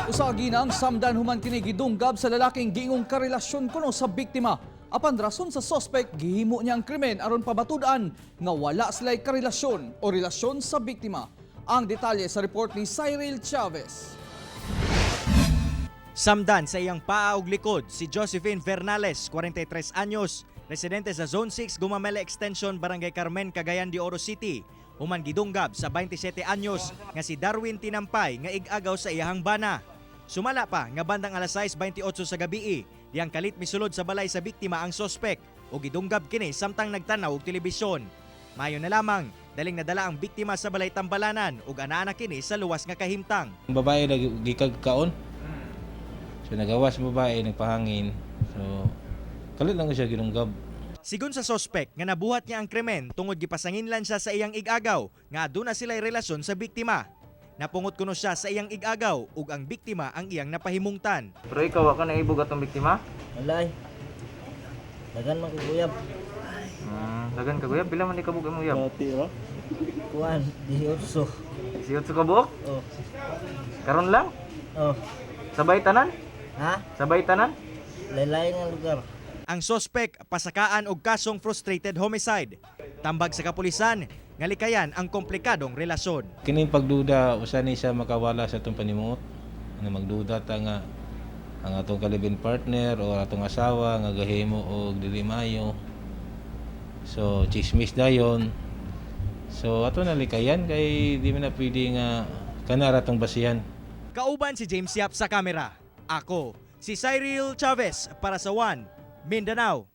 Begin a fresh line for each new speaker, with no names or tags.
Usa ginang samdan human kini gidunggab sa lalaking giingong karelasyon kuno sa biktima. Apan rason sa suspect, gihimo niya ang krimen aron pabatud-an nga wala sila'y karelasyon o relasyon sa biktima. Ang detalye sa report ni Cyril Chavez.
Samdan sa iyang paa ug likod si Josephine Vernales, 43 anyos, residente sa Zone 6, Gumamela Extension, Barangay Carmen, Cagayan de Oro City. Human gidunggab sa 27 anyos nga si Darwin Tinampay nga ig-agaw sa iyahang bana. Sumala pa nga bandang alas 6:28 sa gabii, diyang kalit misulod sa balay sa biktima ang sospek ug gidunggab kini samtang nagtanaw og telebisyon. Mayo na lamang, daling nadala ang biktima sa balay tambalanan ug anaa kini sa luwas nga kahimtang.
Ang babae lagi gikag kaon. So nagawas ang babae, nagpahangin. So kalit lang ko siya ginunggab.
Sigon sa sospek nga nabuhat niya ang krimen tungod gipasanginlan siya sa iyang ig-agaw nga aduna sila'y relasyon sa biktima. Napungot kuno siya sa iyang ig-agaw ug ang biktima ang iyang napahimungtan.
Pero ikaw, wa ka naibog atong biktima?
Walay. Dagan man kog uyab.
Dagan ka guyab, pila man di kabuk imong uyab?
Kuan, 18.
18 ka buok?
Oh.
Karon lang?
Oh.
Sabay tanan?
Ha?
Sabay tanan?
Laylay nga lugar.
Ang sospek pasakaan og kasong frustrated homicide. Tambag sa kapulisan nga likayan ang komplikadong relasyon.
Kining pagduda usa ni siya makawala sa atong panimuot. Nga magduda ta nga ang atong ka-live-in partner o atong asawa nga gahimo og dili maayo. So chismis dayon. So ato na likayan kay di man na pwede nga kanara atong basihan.
Kauban si James Yap sa kamera. Ako, si Cyril Chavez para sa One Mindanao.